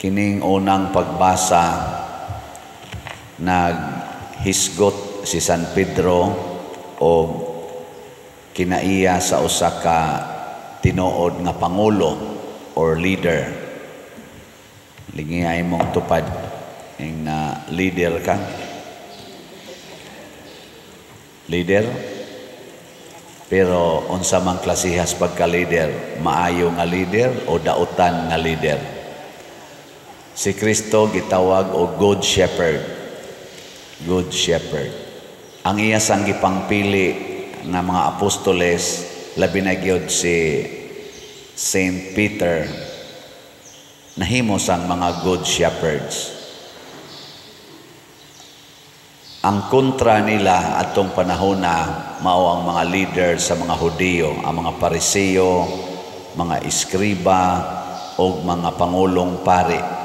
Kining unang pagbasa, naghisgot si San Pedro o kinaiya sa usa ka tinuod nga pangulo or leader. Lingihay mong tupad ing na leader ka. Leader? Pero unsa man klasihas pagka-leader, maayo nga leader o dautan nga leader? Si Kristo gitawag og Good Shepherd. Good Shepherd. Ang iya sang gipangpili nga mga apostoles, labi na gyud si Saint Peter, nahimo sang mga good shepherds. Ang kontra nila atong panahona mao ang mga leader sa mga Hudiyo, ang mga Pariseo, mga eskriba ug mga pangulong pari.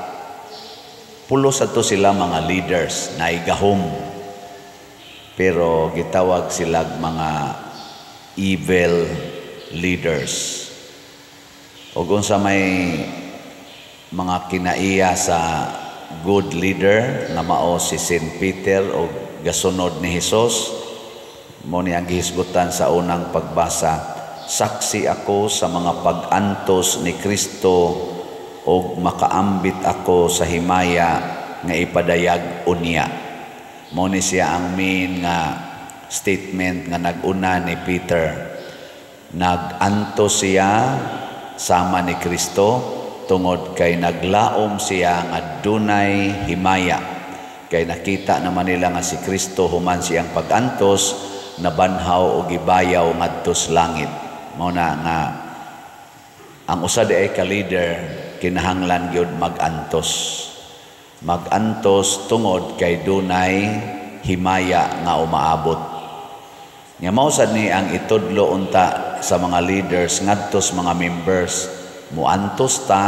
Pulos ato sila mga leaders, naigahom. Pero gitawag sila mga evil leaders. Ug unsa may mga kinaiya sa good leader nga mao si Saint Peter o gasunod ni Hesus, mo ni ang gihisgutan sa unang pagbasa: saksi ako sa mga pag-antos ni Kristo ug makaambit ako sa himaya nga ipadayag unya. Mo ni siya ang main nga statement nga nag-una ni Peter. Nag-antos siya sama ni Kristo tungod kay naglaom siya nga dunay himaya. Kay nakita naman nila nga si Kristo, human siyang pag-antos, nabanhaw o gibayaw ngadto sa langit. Mao na nga ang usa di ay ka leader kinahanglan gyud mag-antos. Mag-antos tungod kay dunay himaya nga umaabot. Nga mao sad ni ang itudlo unta sa mga leaders ngadto sa mga members, muantos ta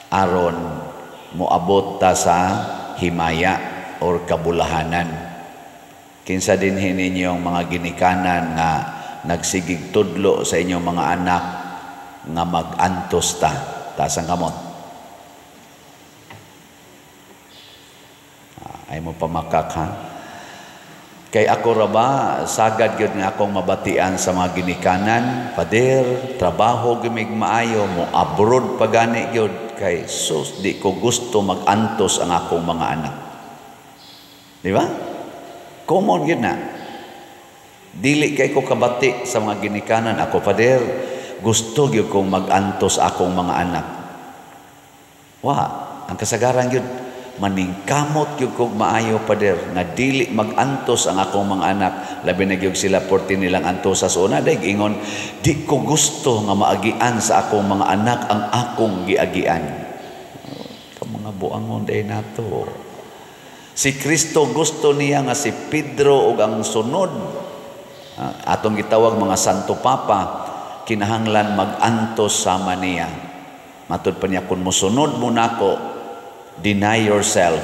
aron moabot ta sa himaya or kabulahanan. Kinsa dinhi ninyong mga ginikanan nga nagsigig tudlo sa inyong mga anak nga mag-antos ta? Taas ang kamot. Ay mo pamakak ha. Kay ako ra ba, sagad gyud nga akong mabatian sa mga ginikanan, "Pader, trabaho gimig maayo, mo abroad pa gani gyud kay sus, di ko gusto mag-antos ang akong mga anak." Di ba? Common gyud na. Dili kay ko kabati sa mga ginikanan, "Ako, Pader, gusto gyud kong mag-antos akong mga anak." Wa, ang kasagaran gyud, "Maningkamot gyud kog maayo, Pader, nga dili mag-antos ang akong mga anak." Labi na gyud sila porti nilang antosa sa una, dahil ingon, "Di ko gusto nga maagian sa akong mga anak ang akong giagian." Ka mga buangon day nato. Si Kristo gusto niya nga si Pedro ug ang sunod, atong gitawag mga Santo Papa, kinahanglan mag-antos sama niya. Matud pa niya, "Kung mosunod mo nako, deny yourself,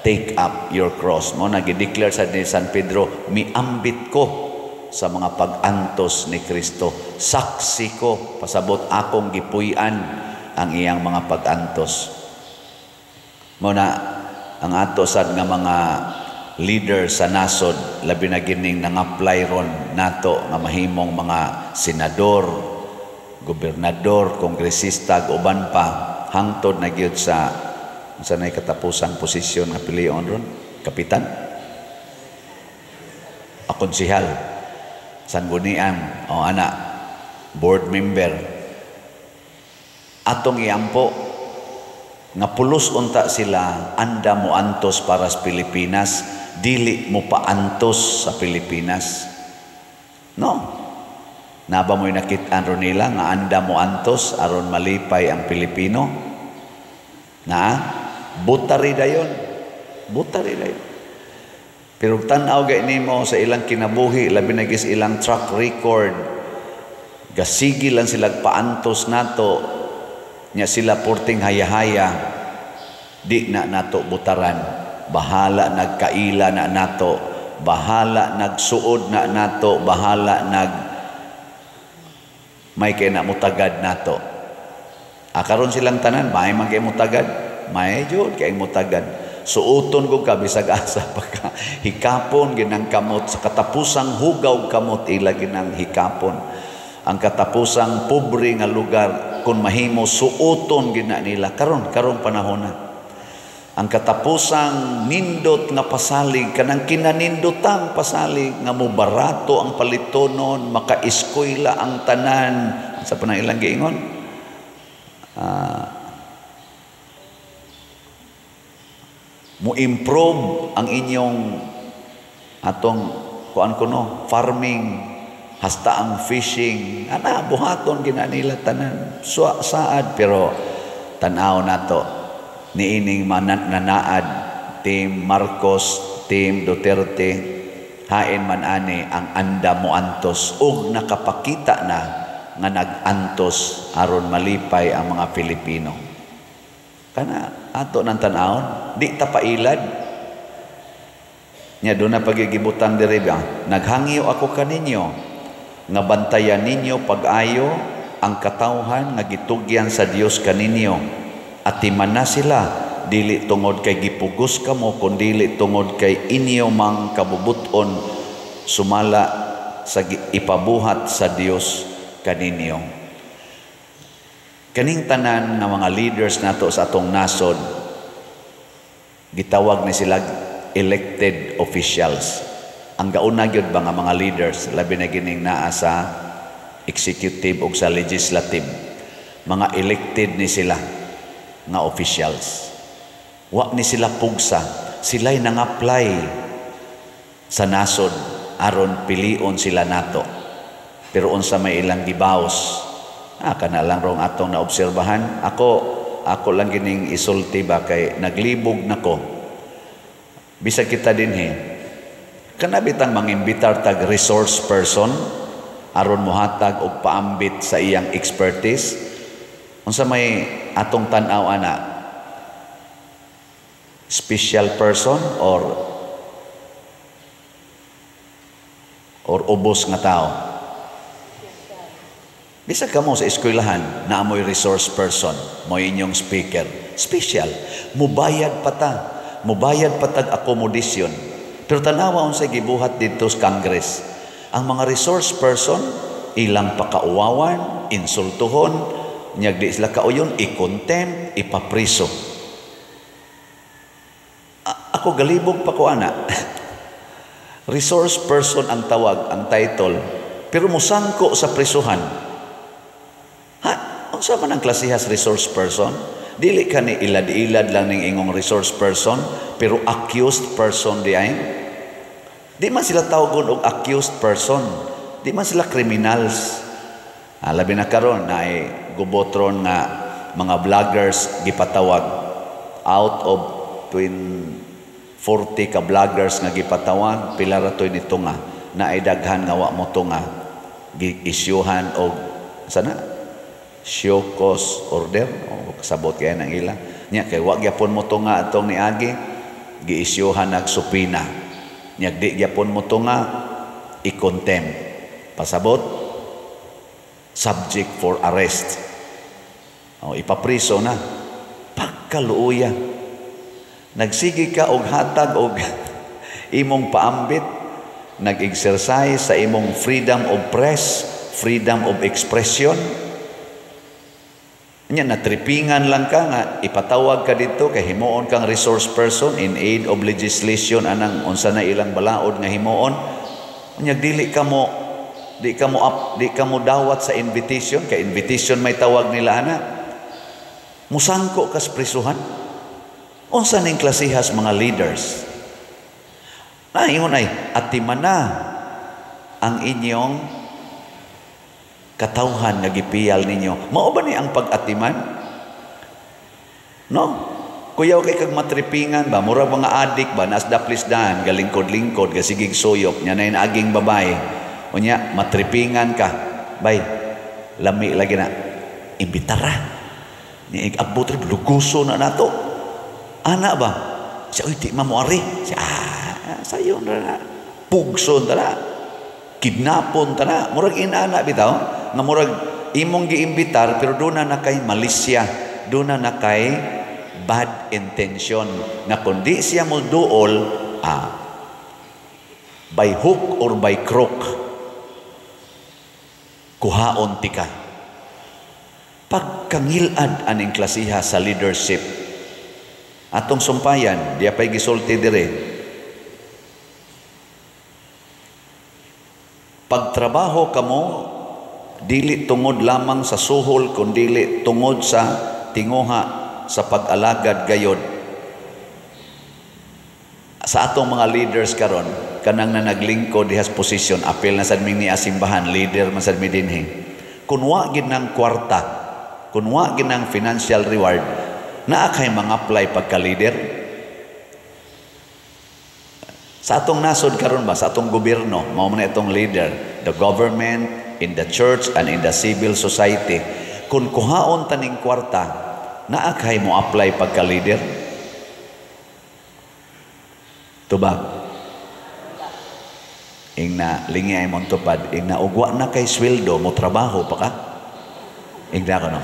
take up your cross." Mo na gideclare sa ni San Pedro, "Miambit ko sa mga pag-antos ni Kristo. Saksi ko, pasabot akong gipuy-an ang iyang mga pag-antos." Mo na ang ato sad nga mga leader sa nasod, labi na gining nang-apply ron nato nga mahimong mga senador, gobernador, kongresista ug uban pa, hangtod na gyud sa unsa nay katapusang posisyon nga pilion ron, kapitan, a konsehal, sanggunian o ana, board member, atong iampo nga pulos unta sila anda mo antos para sa Pilipinas, dili mo paantos sa Pilipinas. No? Naba mo'y nakit-an ron nila nga anda mo antos aron malipay ang Pilipino? Na butari dayon. Butari dayon. Pero tan-aw gay nimo sa ilang kinabuhi, labi na gis ilang track record, gasigi lang sila paantos nato, nya sila porting haya-haya, di na nato butaran. Bahala nagkaila na nato, bahala nagsuod na nato, bahala nag may kay na mutagad nato. Ah, karon silang tanan, may man kay mutagad, may jud kay mutagad. Suoton ko ka bisag asa pa ka. Hikapon ginang kamot sa katapusang hugaw kamot ila ginang hikapon. Ang katapusang pobre nga lugar kung mahimo suoton gina nila karon karong panahon na. Ang katapusang nindot nga pasalig kanang kinanindotang pasalig nga mobarato ang palitonon, makaeskwela ang tanan sa panang ilang giingon. Mo improve ang inyong atong kuan kuno farming hasta ang fishing ana buhaton gina nila tanan saad, pero tan-aw nato niining nanaad Team Marcos, Team Duterte, hain man ani ang anda mo antos ug nakapakita na nga nag-antos aron malipay ang mga Pilipino. Kana ato nang tan-awon, di ta pailad. Nya doon na pagigibutang diri ba, naghangyo ako kaninyo nga bantayan ninyo pag-ayo ang katawhan nga gitugyan sa Dios kaninyo. Atiman na sila dili tungod kay gipugos kamo kundi tungod kay inyo mang kabubuton sumala sa ipabuhat sa Dios kaninyo. Kaning tanan nga mga leaders nato sa atong nasod, gitawag ni sila elected officials. Ang gauna gyud ba nga mga leaders, labi na gining naa sa executive ug sa legislative, mga elected ni sila nga officials. Wa ni sila pugsa, sila'y nang-apply sa nasod aron pilion sila nato. Pero unsa may ilang gibaos, kana lang rong atong naobserbahan. Ako lang gining isulti ba kay naglibog nako. Bisag kita dinhi, kanabitang mangimbitar tag resource person aron mohatag og paambit sa iyang expertise. Unsa may atong tan-aw ana? Special person or ubos nga tao? Bisag kamo sa eskwelahan, naamoy resource person, mo inyong speaker. Special. Mubayad pa ta. Mubayad pa tag accommodation. Pero tanawa unsay gibuhat didto sa Congress. Ang mga resource person, ilang pakauwawan, insultuhon, nyag di sila kauyon, i-contempt, ipapriso. Ako galibog pa ko ana. Resource person ang tawag, ang title, pero musangko sa prisuhan. Ha? Unsa man ang klasehas resource person? Dili ka ni ilad-ilad lang ning ingong resource person, pero accused person di ay. Di man sila tawgon og accused person. Di man sila criminals. Labi na karon na ay gubotron nga mga vloggers gipatawag. Out of twin 40 ka vloggers nga gipatawag, pila ra toy nito nga na ay daghan nga wa mo tunga giisyuhan og sana show cause order o kasabot kaya ng ila nya kay wa gyapon mo tunga atong niagi giisyuhan nag supina nya di gyapon mo tunga i-contempt, pasabot subject for arrest o ipapriso na. Pagkaluoya nagsige ka og hatag og imong paambit, nag-exercise sa imong freedom of press, freedom of expression. Nya natripingan lang ka nga ipatawag ka dito kay himuon kang resource person in aid of legislation anang unsa na ilang balaod nga himuon. Nya dili ka mo di ka mo up, di ka mo dawat sa invitation kay invitation may tawag nila ana. Musangko kas prisuhan. Unsa ning klasehas mga leaders? Naingon ay atiman na ang inyong katawhan nga gipiyal ninyo. Mao ba ni ang pag-atiman? No? Kuyaw kay kag matripingan ba, murag mga adik ba, naas daplisdan, galingkod-lingkod, gasigig suyop, nya na aging babae. Unya, matripingan ka. Bay, lami lagi na. Imbitara. Ni abot rin, luguso na nato. Ana ba? Siya, uy, di mamuari. Siya, sayon na na. Pugson ta na. Kidnapon ta na. Murag inana bitaw. Nga murag imong giimbitar pero duna na kay malisya, duna na kay bad intention na kung di siya mo duol, by hook or by crook, kuhaon tika. Pagkangilad aning klasiha sa leadership, atong sumpayan, diya pa'y gisulti dire. Pagtrabaho kamo, dili tungod lamang sa suhol, kundili tungod sa tinguha sa pag-alagad gayod. Sa atong mga leaders karon, kanang na naglingkod dihas posisyon, apil na sad mi ni asimbahan, leader man sad mi dinhi. Kun wa gid nang kwarta, kun wa gid nang financial reward, naa kay mga apply pagka-leader? Sa atong nasod karon ba, sa atong gobyerno, mao man itong leader, the government, in the church, and in the civil society. Kung kuhaon taning kwarta, naa kay mo apply pagka-leader? Tubag. Ing na lingi ay mong tupad, ing na ugwa na kay sweldo, mo trabaho pa ka? Ing na ko no.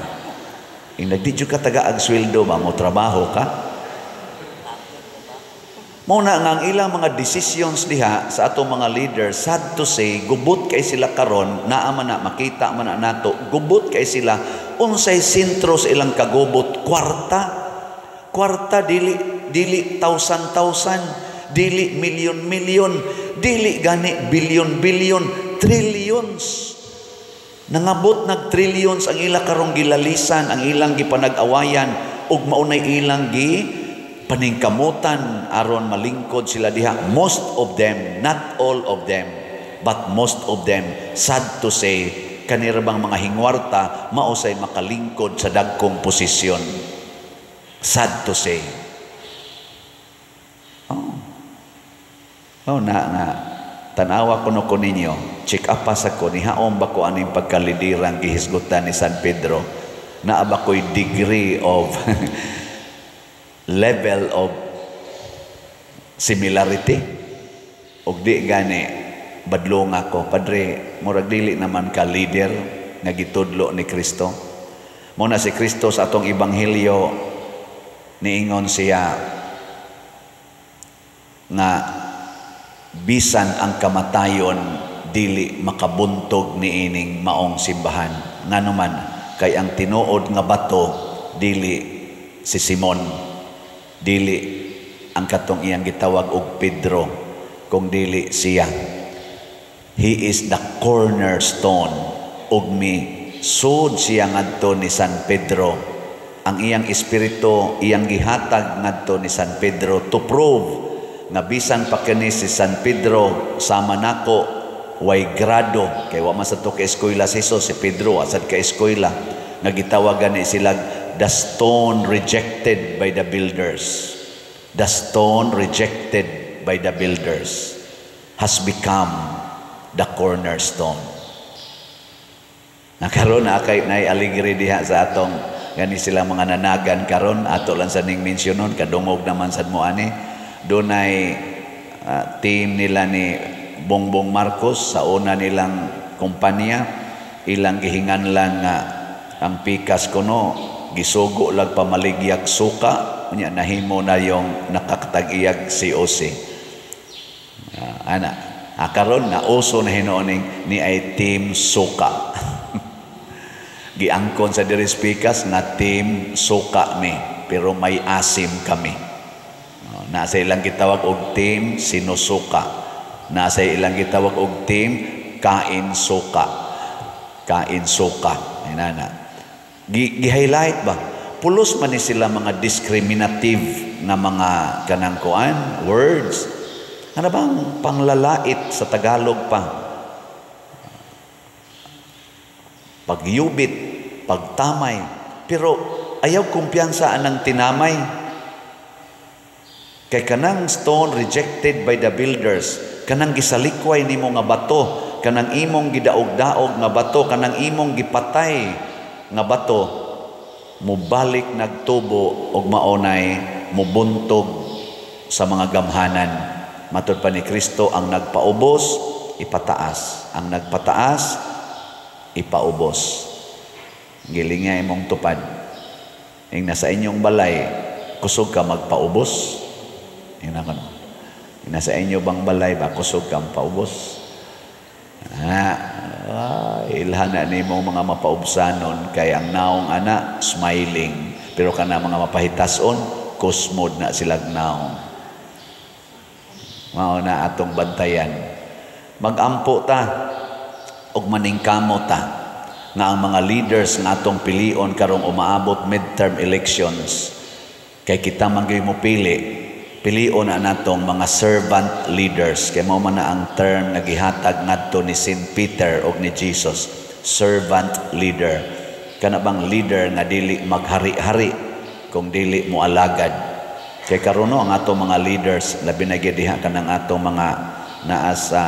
Ing nagdidyo ka taga ag sweldo ba, mo trabaho ka? Muna nga ang ilang mga decisions diha sa atong mga leaders, sad to say, gubot kay sila karon, naa man na, makita man na nato, gubot kay sila, unsay sentro sa ilang kagubot, kwarta. Kwarta, dili, dili thousand-thousand, dili milyon-milyon, dili gani bilyon-bilyon, trillions. Nangabot nag trillions ang ila karong gilalisan, ang ilang gipanag-awayan, ug maunay ilang gi paningkamutan aron malingkod sila diha. Most of them, not all of them, but most of them, sad to say, kanira bang mga hingwarta mausay makalingkod sa dagkong posisyon. Sad to say. Oh. Oh, na nga tanawa kuno ko ninyo, check up pa sa ko nihaom ba ko aning pagkalidirang gihisgutan ni San Pedro, naa ba ko'y degree of level of similarity? Og di gani badlong ako, padre, murag dili naman ka leader nga gitudlo ni Kristo. Mo na si Kristo sa atong ebanghelyo niingon siya nga bisan ang kamatayon dili makabuntog niining maong simbahan. Nganuman kay ang tinuod nga bato dili si Simon, dili ang katong iyang gitawag og Pedro, kung dili siya. He is the cornerstone. Ug mi sud siya ngadto ni San Pedro. Ang iyang espiritu iyang gihatag ngadto ni San Pedro to prove nga bisan pa kini si San Pedro sama nako way grado, kay wa man sa to ka eskwela si Jesus, si Pedro asad ka eskwela, nga gitawagan ni sila the stone rejected by the builders. The stone rejected by the builders has become the cornerstone. Nakaroon na kay nay aligre diha sa atong gani sila mga nanagan karon, ato lang sa ning mensyonon, kadungog naman sad mo ani. Dunay team nila ni Bongbong Marcos sa una nilang kumpanya, ilang gihinganlan nga ang pikas kuno gisugo lag pamaligyag suka, unya nahimo na yung nakakatag-iyag COC. Ana, karon na uso na hinuon ni ay team suka. Giangkon sa diri pikas nga team suka mi, pero may asim kami. Nasa ilang gitawag og team sinusuka. Nasa ilang gitawag og team kain suka. Kain suka. Inana. Gi-highlight ba? Pulos man ni sila mga discriminative na mga kanang kuan words. Ano bang panglalait sa Tagalog pa? Pagyubit, pagtamay. Pero ayaw kumpiyansa anang tinamay. Kay kanang stone rejected by the builders, kanang gisalikway nimo nga bato, kanang imong gidaog-daog nga bato, kanang imong gipatay nga bato, mubalik nagtubo og maunay mubuntog sa mga gamhanan. Matud pa ni Kristo, ang nagpaubos, ipataas. Ang nagpataas, ipaubos. Gilinga imong tupad. Ing nasa inyong balay, kusog ka magpaubos? Ingna ko, no? Ing nasa inyo bang balay ba, kusog ka paubos? Ah, ilhan na nimo mga mapaubsanon kay ang naong ana smiling, pero kana mga mapahitason, kusmod na silag naong. Mao na atong bantayan. Magampo ta ug maningkamo ta nga ang mga leaders nga atong pilion karong umaabot midterm elections, kay kita man gyud mo pili, pilion na natong mga servant leaders, kay mao man na ang term nga gihatag ngadto ni Saint Peter og ni Jesus, servant leader. Kana bang leader nga dili maghari-hari kung dili mo alagad. Kay karon, no, ang atong mga leaders, labi na gyud diha kanang atong mga naa sa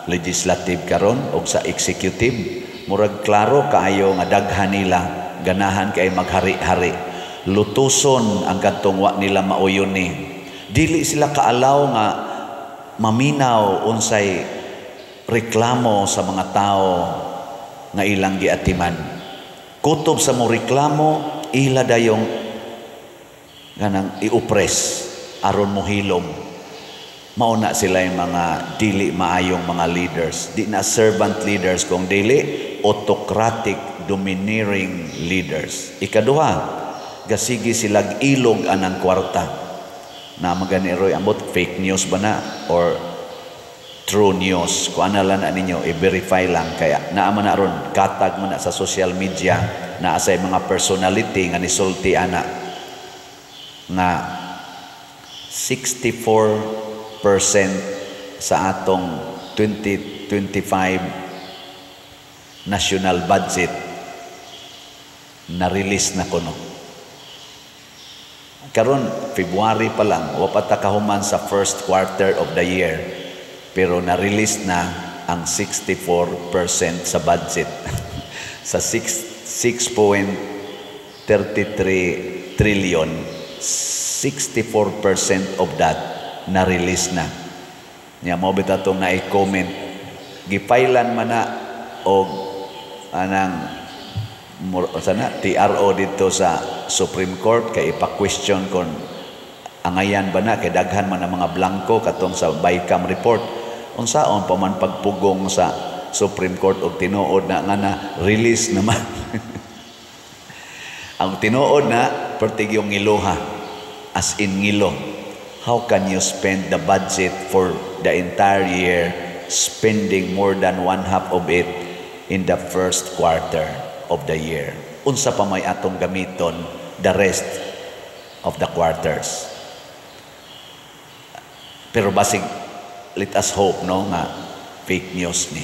legislative karon og sa executive, murag klaro kaayo nga daghan nila ganahan kay maghari-hari, lutuson ang kadtong wa nila mauyon ni. Dili sila kaalaw nga maminaw unsay reklamo sa mga tao nga ilang giatiman. Kutob sa mo reklamo, ila dayong ganang i-oppress aron mo hilom. Mao na sila yung mga dili maayong mga leaders. Di na servant leaders kung dili autocratic, domineering leaders. Ikaduha, gasigi silag ilog anang kwarta. Na magani roy ambot fake news ba na or true news. Kung ano lang na ninyo, i-verify lang. Kaya naa man na ron, katag man na sa social media, naa sa mga personality nga nisulti ana nga 64% sa atong 2025 national budget na-release na kuno. Karon February pa lang, wa pa ta kahuman sa first quarter of the year, pero na-release na ang 64% sa budget. Sa 6 6.33 trillion, 64% of that na-release na. Nya mo bitaw atong na-comment, gipailan man na og anang sana TRO dito sa Supreme Court kay ipa-question kon angayan ba na, kay daghan man ang mga blanko katong sa BICAM report. Unsaon pa man pagpugong sa Supreme Court og tinuod na nga na release naman? Ang tinuod na pertig yung ngiloha, as in ngilo. How can you spend the budget for the entire year, spending more than one half of it in the first quarter of the year? Unsa pa may atong gamiton the rest of the quarters? Pero basig, let us hope, no, nga fake news ni.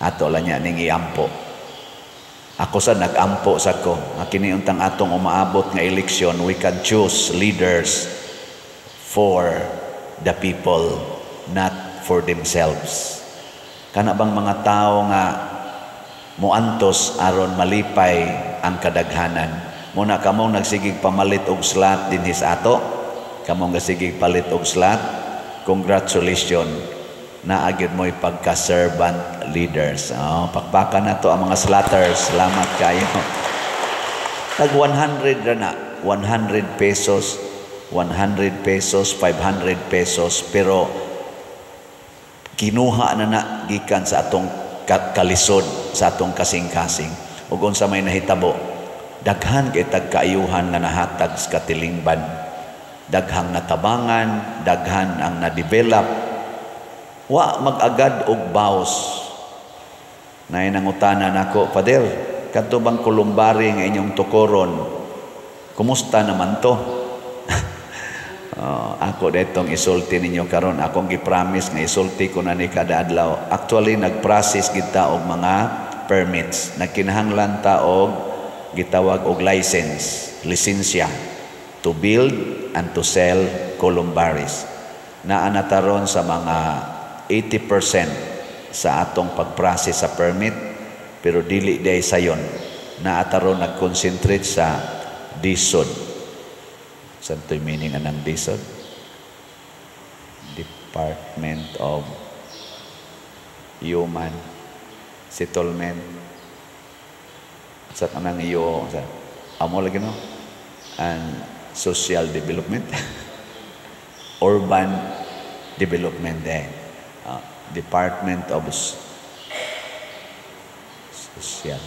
Ato lang niya ning iampo. Ako sa nag-ampo sa ko nga kini untang atong umaabot nga eleksyon, we can choose leaders for the people, not for themselves. Kana bang mga tao nga muantos aron malipay ang kadaghanan. Muna kamong nagsigig pamalit og slot dinhi sa ato, kamong gasigig palit og slot, congratulations, naa gyud mo'y pagka-servant leaders. Oh, pakpakan na to ang mga slotters. Salamat kayo. Tag 100 ra na. 100 pesos, 100 pesos, 500 pesos, pero kinuha na na gikan sa atong kalisod, sa atong kasing-kasing. Ug unsa may nahitabo, daghan kay tag kaayuhan nga nahatag sa katilingban. Daghang natabangan, daghan ang na-develop. Wa mag-agad og baws. Nay nangutana nako, "Father, kadto bang columbary nga inyong tukoron, kumusta naman to?" Oh, ako detong isulti ninyo karon, akong gi-promise nga isulti ko na ni kada adlaw. Actually, nag-process kita og mga permits. Nagkinahanglan ta og gitawag og license, lisensya to build and to sell columbaries. Naa na ta ron sa mga 80% sa atong pag-process sa permit, pero dili day sayon. Naa ta ron nag-concentrate sa DHSUD. Saan to'y meaning anang DHSUD? Department of Human Settlement. Sa kanang iyo sa amo lagi, no, and social development, urban development eh. Department of Social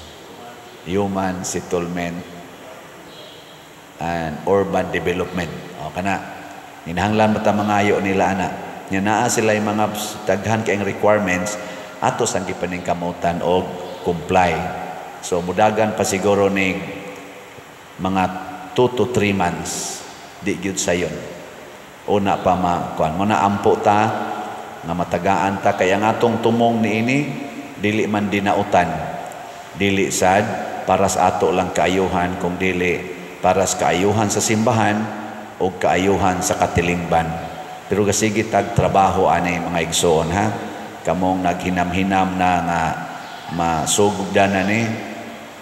Human Settlement and Urban Development. O kana ninahanglan ba ta mangayo nila ana nya naa sila yung mga daghan kayong requirements ato sang gipaningkamutan og comply. So mudagan pa siguro ni mga 2 to 3 months, di gyud sayon. Una pa ma kuan mo na, ampo ta nga matagaan ta kay ang atong tumong niini dili man dinautan, dili sad para sa ato lang kaayuhan, kung dili para sa kaayuhan sa simbahan o kaayuhan sa katilingban. Pero gasige tag trabaho ani, mga igsoon, ha. Kamong naghinam-hinam na nga masugdan na ni,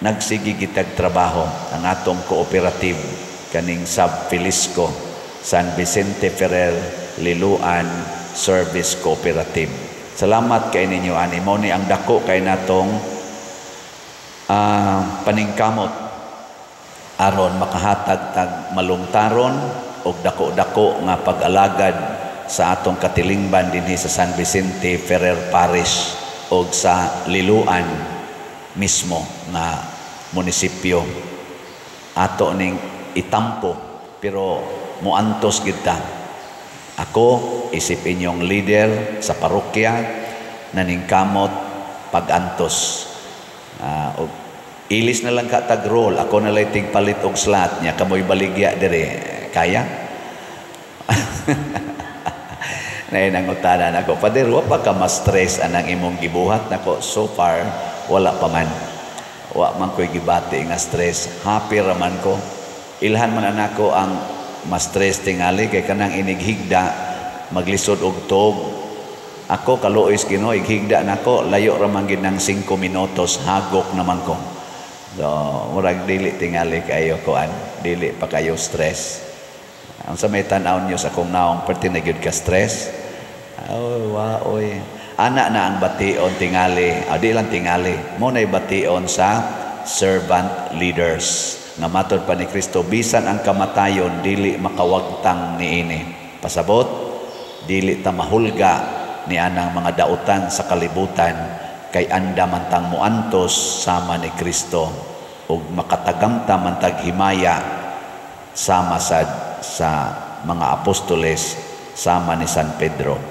nagsige gitag trabaho ang atong cooperative kaning Sub Felisco, San Vicente Ferrer Liloan Service Cooperative. Salamat kay ninyo ani. Mo ni ang dako kay natong paningkamot aron makahatag tag malungtaron og dako-dako nga pag-alagad sa atong katilingban dinhi sa San Vicente Ferrer Parish og sa Liloan mismo nga munisipyo. Ato ning itampo, pero muantos gid ta. Ako isip inyong leader sa parokya, naningkamot pagantos. Og ilis na lang ka tag role, ako na lang tigpalit og slot nya, kamoy baligya dire, kaya na ang utanan ako, "Pader, wa pa ka ma-stress anang imong gibuhat?" Nako, so far wala pa man, wa man ko'y gibati nga stress, happy ra man ko. Ilhan man anako ang ma-stress tingali kay kanang inighigda maglisod og tog. Ako kaluoy sa Ginoo, ighigda nako layo ra man gid ng 5 minutos, hagok naman ko. So murag dili tingali kayo kuan, dili pa kayo stress. Ang sa may tan-aw niyo sa akong naong, perti na gyud ka stress. Oh, wa oy. Ana na ang bation tingali, ah, di lang tingali. Mo na'y bation sa servant leaders. Nga matod pa ni Kristo, bisan ang kamatayon dili makawagtang niini. Pasabot, dili ta mahulga ni anang mga dautan sa kalibutan kay anda man tang muantos sama ni Kristo ug makatagamta man tag himaya sama sad sa mga apostoles, sama ni San Pedro.